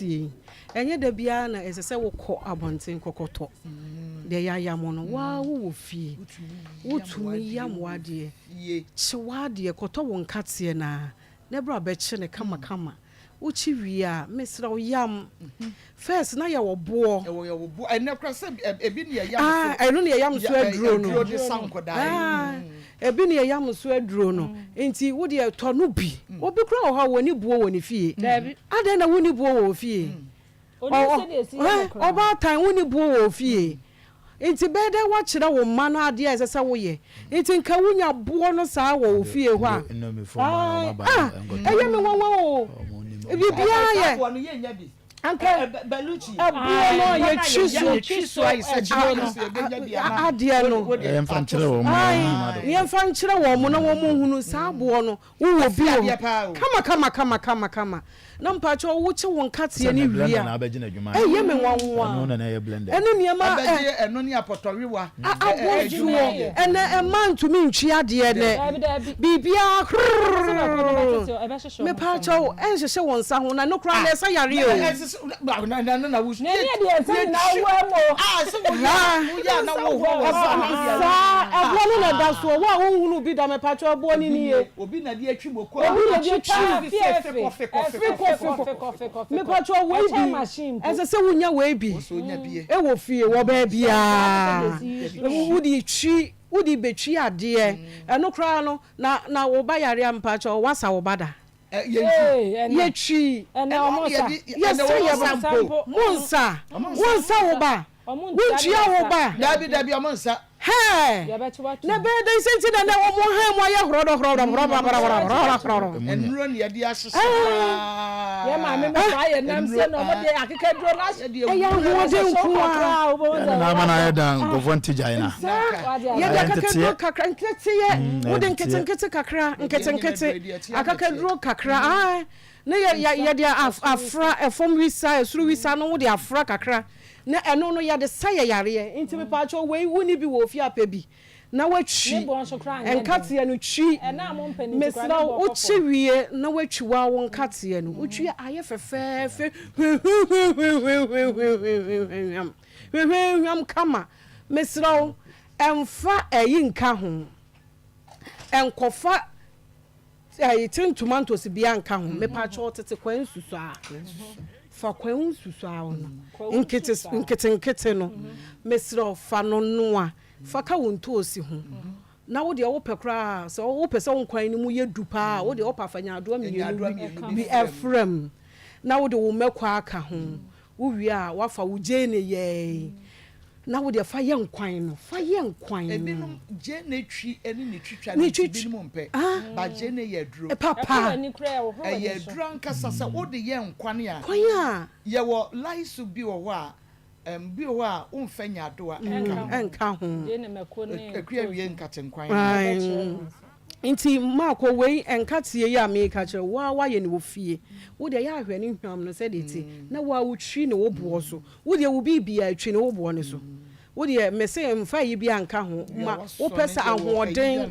Nkateɛ yi, ɛnyɛ da biara na ɛsɛ sɛ wokɔ abɔnten kɔkɔtɔ deɛ yɛayam no. Waa, wowɔ fie, wotumi yam w'adeɛ. Yie. Kye w'adeɛ, kɔtɔ wo nkateɛ naa na ɛberɛ a bɛkye ne kamakama, wokyi wie a, mesrɛ wo, yam first na yɛwɔ boɔ. Ɛwɔ yɛwɔ bo ɛnɛ kora sɛ ebi ne yɛyam Ah, so. Ɛno ne yɛyam so aduro no. Aduro de sa nkɔdaa yi. Ah, ebi ne yɛyam so aduro no, nti wodeɛ tɔ no bi. Obi kora wɔ hɔ a wɔni buo wɔ ne fie. Daabi. Adɛn na wonni buo wɔ wo fie? Onim sɛdeɛ esi yɛ no koraa. Ɔbaatan, wonni buo wɔ wo fie, nti bɛyɛ dɛ woakyerɛ wo mma no adeɛ a ɛsɛ sɛ woyɛ? Nti nka wonya boɔ no saa wɔ wo fie hɔ a. Nnomifo ma na ɔma ba. Ah, ɛyɛ me nwanwa o, biribiara yɛ. Aboɔ no yɛnya bi. Anka Baluchi. Ɛboɔ no a yɛtwi so. Yɛtwi so ayi sɛ Ah, kyerɛ so yɛbɛnya bi ama. Adeɛ no. Yɛmfa nkyerɛ wɔn. Ai, yɛmfa nkyerɛ wɔn mo na wɔn mo hunu saa aboɔ no. Wowɔ bi Adeɛ wɔ paa o. Kama kama kama kama kama na mpakyɛ wokye wo nkateɛ ne Sɛ wie blender a na abɛgye n'adwuma. Ɛyɛ me nwanwa. Ɛno na ɛyɛ blender. Ɛne nneɛma ɛ Ɛbɛgye ɛno ne apɔtɔwewa. Abɔsoɔ ɛnɛ ɛma ntumi ntwi adeɛ nɛ. Daabi, daabi. Biribiara Sɛ baako no bɛtete ɛbɛhyehyɛ wɔn nsa Mepaakyɛw, ho. ɛnhyehyɛ wɔn nsa ho na no koraa na ɛsa yare o. Na ɛne deɛ nsa nyinaa wɔ mu o. Saa ɛboɔ no na ɛda soɔ, wo a wonhunu bi da, mepaakyɛw, ɛboɔ no nie. Obi na de atwi moko. Obi na de atwi. Fiefe. Fekɔ fekɔ. Fekɔ. Mepaakyɛw, wei Ɛkyɛn bi machine mpo. Ɛsɛ sɛ wonya wei bi ɛwɔ fie wɔ baabiaa wode twi, wode bɛtwi adeɛ. Ɛno koraa no na wo ba yare a, mpakyɛw, wasa wo ba da. Ee, ɛnɛ. Yɛtwi. Ɛnɛ ɔmo sa. Yɛsɛ yɛ Ɔmo nsa mpo. Mo nsa wo nsa wo ba. Ɔmo ntua wontua de wo nsa. ba. Dabi, dabi, ɔmo nsa. Hɛɛ. Yɛbɛkye wato. Na bɛyɛ dɛn sɛ nti na nɛ ɔmo han mu ayɛ horɔdɔ horɔdɔ horɔdɔ horɔdɔ horɔdɔ? Nnuro ne yɛde ahyehyɛ paa. Yɛ maame mo saa yɛ nam se na ɔmo de akekaduro na ahyɛ. Ɛyɛ ahoɔden nko a. Ɛna na ama no ayɛ dan nkɔfoɔ nte gyae na. Saa yɛde Ayɛ akakaduro nteteɛ. Kakra nketeɛ. Wode Ɛyɛ nteteɛ. nketenkete kakra, nketenkete akakaduro kakra, ae, ne yɛ yɛ yɛde afra ɛfam wisa, ɛsoro wisa no, wode afra kakra na ɛno no yɛde sa yɛ yareɛ. Nti mepaakyɛw, wei wonni bi wɔ ofie apɛ bi na watwi. Ne boɔ nso koraa nyɛ den. Nkateɛ no twi. Ɛna a mo mpɛ ne nti koraa Mesrɛ ne wo, boɔ kɔ wokye fam. wie na watwi wo a wo nkateɛ no wotwi a, ayɛ fɛfɛɛfɛ, hwehwehwehwehwehwehwehwehwam hwehwehwam kama. Mesrɛ wo, ɛmfa ɛyi nka ho, ɛnkɔfa ɛyi tin tomatoes bia nka ho. Mepaakyɛw, tete kwan nsusu a, fa kwan nsusu a no nkete nketenkete no, mesrɛ wo, fa no noa, fa ka wo ntoosi ho. Na wo deɛ wopɛ koraa sɛ wopɛ sɛ wo nkwan no mu yɛ du paa, wo deɛ wopɛ afa nyaadoa Nyaadoa mmienu mmienu bi bi frɛ mu. Ɛfrɛ mu na wode wo mako aka ho. Wowie a, wafa wo gyeene yɛɛ na wo deɛ fa yɛ nkwan no, fa yɛ nkwan no. Ebinom gyeene twi ne ne twitwa Ne ne nti twitwi- binom mpɛ. Ah. Ba gyeene yɛ aduro. Papa. Ɛkɔ w'ani koraa, ɛwɔ hɔ Ɛyɛ w'ani so. aduro ankasa sɛ wode yɛ nkwan a. Kwan a Yɛwɔ light soup bi wɔ hɔ a bi wɔ hɔ a womfɛ nyaadoa ɛnka ho. Ɛnka ho. Gyeene, mako ne Akua wie nkate nkwan. Ae. Ɛbɛkyerɛ no. Nti maakɔ wei nkateɛ yi a meka kyerɛ wo a, woayɛ ne wɔ fie, wo deɛ yɛ ahwɛ ne hwam no sɛdeɛ ti na wo a wotwi ne wo boɔ so. Wo deɛ wo biribia twi ne wo boɔ no so. Wo deɛ mese mfa yi bi anka ho ma wopɛ sɛ ahoɔden,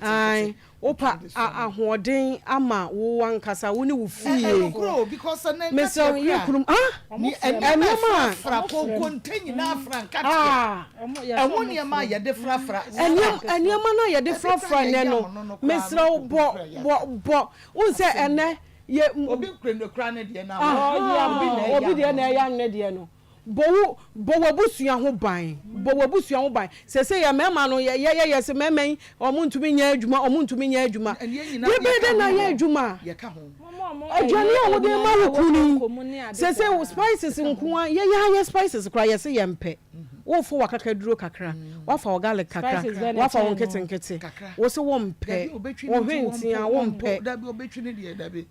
ae, wopɛ ahoɔden ama wo ankasa wo ne wo fie. Ɛnokorɛ o, because ɛnɛ Mesɛ nkateɛ yɛ kora kurum ah ne nneɛma ɛnneɛma a frafra konkonte nyinaa fra nkateɛ. Ah. Ɔmo yɛ Ɛho nneɛma a yɛde frafra. Nneɛma no a yɛde frafra nnɛ no, mesrɛ wo, bɔ bɔ bɔ wohu sɛ ɛnɛ yɛ Obi nkuranakura ne deɛ na Aha, obi na ɛyɛ obi deɛ na ano. ɛyɛ ne deɛ no. Bɔ wo bɔ w'abusua ho ban, bɔ w'abusua ho ban. Sɛsɛ yɛ mmarima no yɛ yɛ yɛ sɛ mmarima yi, ɔmo ntumi nyɛ adwuma, ɔmo ntumi nyɛ adwuma. Ɛne yɛn nyinaa Deɛ bɛyɛ yɛka dɛ na ho. yɛ adwuma. Yɛka ho. Aduane a wode ma wo kunu yi, sɛsɛ wo spices nko a yɛyɛ ayɛ spices koraa yɛsɛ yɛmpɛ. Wofo wakakaduro kakra, wafa wo garlic kakra, Spices bɛn na wafa wo ɛkyɛn no? nketenkete. Kakra. Wo sɛ wompɛ Dabi, obetwi wo ne nti hwentia wɔmpo wompɛ. Dabi, obetwi ne deɛ, dabi.